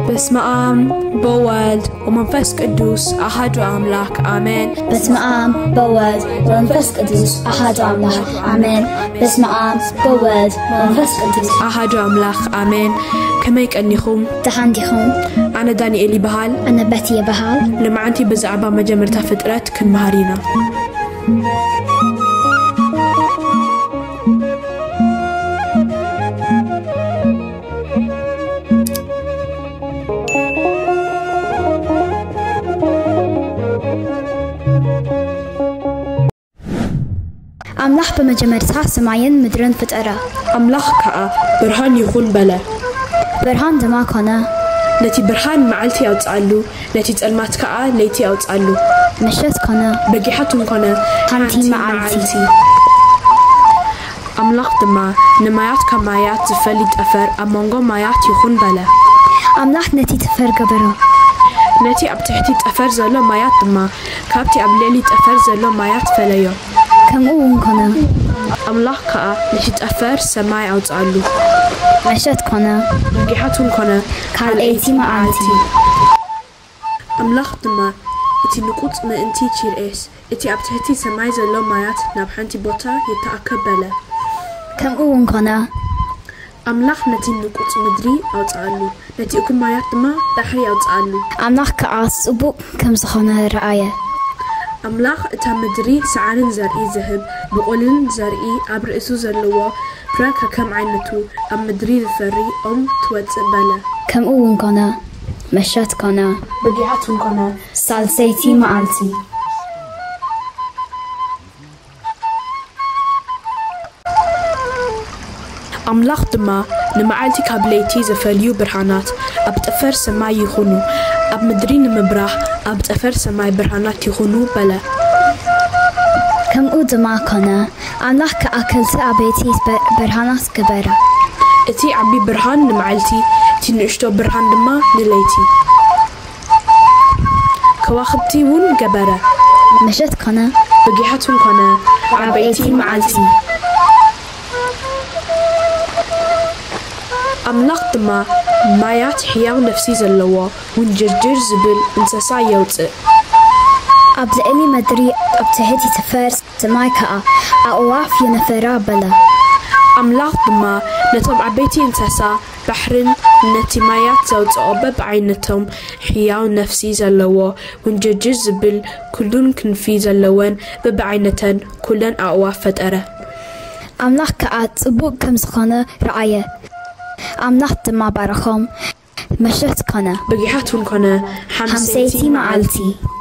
በስመ አብ በወልድ ወመንፈስ ቅዱስ አሐዱ አምላክ አሜን። በስመ አብ በወልድ ወመንፈስ ቅዱስ አሐዱ አምላክ አሜን። በስመ አብ በወልድ ወመንፈስ ቅዱስ አሐዱ አምላክ አሜን። ከመይ ቀኒኹም? ደሓን ዲኹም? ኣነ ዳንኤል ይበሃል። ኣነ በቲ ይበሃል። ልማዓንቲ ብዛዕባ መጀመርታ ፍጥረት ክንመሃር ኢና። ኣምላኽ ብመጀመርታ ሰማይን ምድርን ፈጠረ። ኣምላኽ ከኣ፣ "ብርሃን ይኹን" በለ። ብርሃን ድማ ኮነ። ነቲ ብርሃን መዓልቲ ኣውጽኣሉ፣ ነቲ ጸልማት ከኣ ለይቲ ኣውጽኣሉ። ምሸት ኮነ። በጊሓቱን ኮነ። ሓንቲ ሓንቲ መዓልቲ። መዓልቲ። ኣምላኽ ድማ፣ "ንማያት ካብ ማያት ዝፈሊ ጠፈር ኣብ መንጎ ማያት ይኹን" በለ። ኣምላኽ ነቲ ጠፈር ገበሮ። ነቲ ኣብ ትሕቲ ጠፈር ዘሎ ማያት ድማ ካብቲ ኣብ ልዕሊ ጠፈር ዘሎ ማያት ፈለዮ። ከምኡ እውን ኮነ። ኣምላኽ ከኣ ነቲ ጠፈር ሰማይ ኣውጽኣሉ። ምሸት ኮነ። በጊሓቱን ኮነ። ካልኣይቲ መዓልቲ። ኣምላኽ ድማ፣ "እቲ ንቁጽ ምእንቲ ቺርኤስ፣ እቲ ኣብ ትሕቲ ሰማይ ዘሎ ማያት ናብ ሓንቲ ቦታ ይተኣከብ" በለ። ከምኡ እውን ኮነ። ኣምላኽ ነቲ ንቁጽ ምድሪ ኣውጽኣሉ፣ ነቲ እኩብ ማያት ድማ ባሕሪ ኣውጽኣሉ። ኣምላኽ ከኣ ጽቡቕ ከም ዝኾነ ረኣየ። ኣምላኽ እታ ምድሪ ሰዓርን ዘርኢ ዝህብ ብቑልን ዘርኢ ኣብ ርእሱ ዘለዎ ፍረ ከከም ዓይነቱ ኣብ ምድሪ ዝፈሪ ኦም ትወጽእ በለ። ከምኡ እውን ኮነ። ምሸት ኮነ። በጊዓቱን ኮነ። ሳልሰይቲ መዓልቲ። ኣምላኽ ድማ ንመዓልቲ ካብ ለይቲ ዘፈልዩ ብርሃናት ኣብ ጠፈር ሰማይ ይኹኑ፣ ኣብ ምድሪ ንምብራህ ኣብ ጠፈር ሰማይ ብርሃናት ይኹኑ በለ። ከምኡ ድማ ኮነ። ኣምላኽ ከኣ ክልተ ዓበይቲ በ-፣ ብርሃናት ገበረ። እቲ ዓቢ ብርሃን ንመዓልቲ፣ እቲ ንእሽቶ ብርሃን ድማ ንለይቲ። ከዋኽብቲ እውን ገበረ። ምሸት ኮነ። በጊዓቱን ኮነ። ዓበይቲ ዓበይቲ መዓልቲ። ኣምላኽ ድማ ማያት ሕያው ነፍሲ ዘለዎ ውንጅርጅር ዝብል እንስሳ የውጽእ። ኣብ ልዕሊ ምድሪ ኣብ ትሕቲ ጠፈር ሰማይ ከኣ ኣእዋፍ ይነፈራ በለ። ኣምላኽ ድማ ነቶም ዓበይቲ እንስሳ ባሕርን ነቲ ማያት ዘውጽኦ በብዓይነቶም ሕያው ነፍሲ ዘለዎ ውንጅርጅር ዝብል ኩሉን ክንፊ ዘለወን በብዓይነተን ኩለን ኣእዋፍ ፈጠረ። ኣምላኽ ከኣ ጽቡቕ ከም ዝኾነ ረኣየ። ኣምላኽ ድማ ባረኾም። ምሸት ኮነ። በጊዓቱን ኮነ። ሓምሰይቲ ሓምሰይቲ መዓልቲ። መዓልቲ።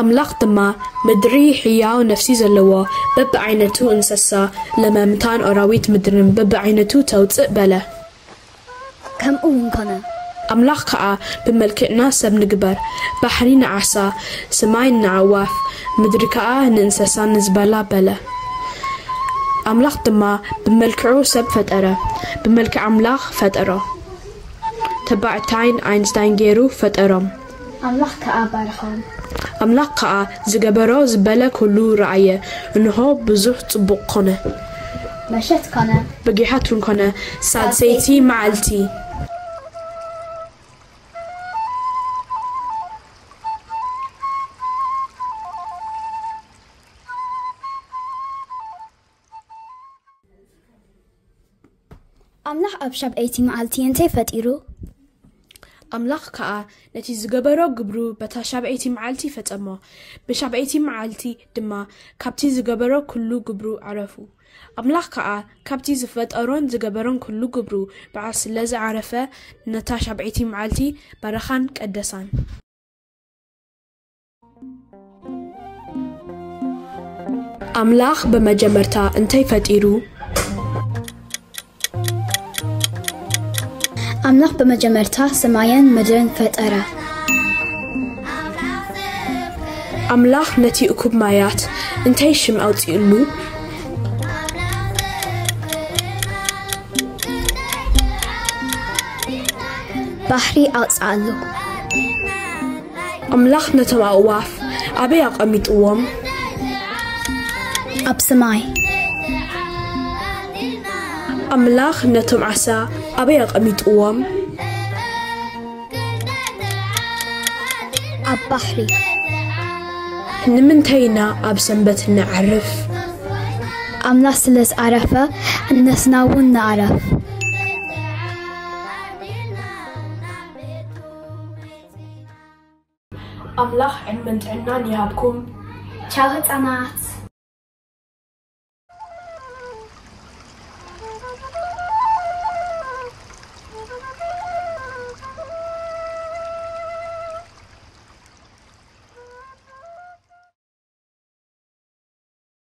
ኣምላኽ ድማ፣ "ምድሪ ሕያው ነፍሲ ዘለዎ በብዓይነቱ እንስሳ፣ ለመምታን ኣራዊት ምድርን በብዓይነቱ ተውጽእ" በለ። ከምኡ እውን ኮነ። ኣምላኽ ከኣ፣ "ብመልክዕና ሰብ ንግበር፣ ባሕሪ ንዓሳ፣ ሰማይ ንኣዕዋፍ፣ ምድሪ ከኣ ንእንስሳ ንዝበላ" በለ። ኣምላኽ ድማ ብመልክዑ ሰብ ፈጠረ፣ ብመልክዕ ኣምላኽ ፈጠሮ። ተባዕታይን ኣንስታይን ገይሩ ፈጠሮም። ኣምላኽ ከኣ ባረኾም። ኣምላኽ ከኣ ዝገበሮ ዝበለ ኩሉ ረኣየ፣ እንሆ ብዙሕ ጽቡቕ ኮነ። ምሸት ኮነ። በጊዓቱን ኮነ። ሳልሰይቲ መዓልቲ። ኣምላኽ ኣብ ሻብዐይቲ መዓልቲ እንታይ ፈጢሩ? ኣምላኽ ከኣ ነቲ ዝገበሮ ግብሩ በታ ሻብዐይቲ መዓልቲ ፈጸሞ። ብሻብዐይቲ መዓልቲ ድማ ካብቲ ዝገበሮ ኩሉ ግብሩ ዓረፉ። ኣምላኽ ከኣ ካብቲ ዝፈጠሮን ዝገበሮን ኩሉ ግብሩ በዓል ስለ ዝዓረፈ፣ ነታ ሻብዐይቲ መዓልቲ ባረኻን ቀደሳን። ኣምላኽ ብመጀመርታ እንታይ ፈጢሩ? ኣምላኽ ብመጀመርታ ሰማይን ምድርን ፈጠረ። ኣምላኽ ነቲ እኩብ ማያት እንታይ ሽም ኣውጺኡሉ? ባሕሪ ኣውጽኣሉ። ኣምላኽ ነቶም ኣእዋፍ ኣበይ ኣቐሚጥዎም? ኣብ ሰማይ። ኣምላኽ ነቶም ዓሳ ኣበይ ኣቐሚጥዎም? ኣብ ባሕሪ። ንምንታይ ኢና ኣብ ሰንበት ንዓርፍ? ኣምላኽ ስለ ዝዓረፈ፣ ንሕና እውን ንዓርፍ። ኣምላኽ ዕድመን ጥዕናን ይሃብኩም። ቻው ህፃናት።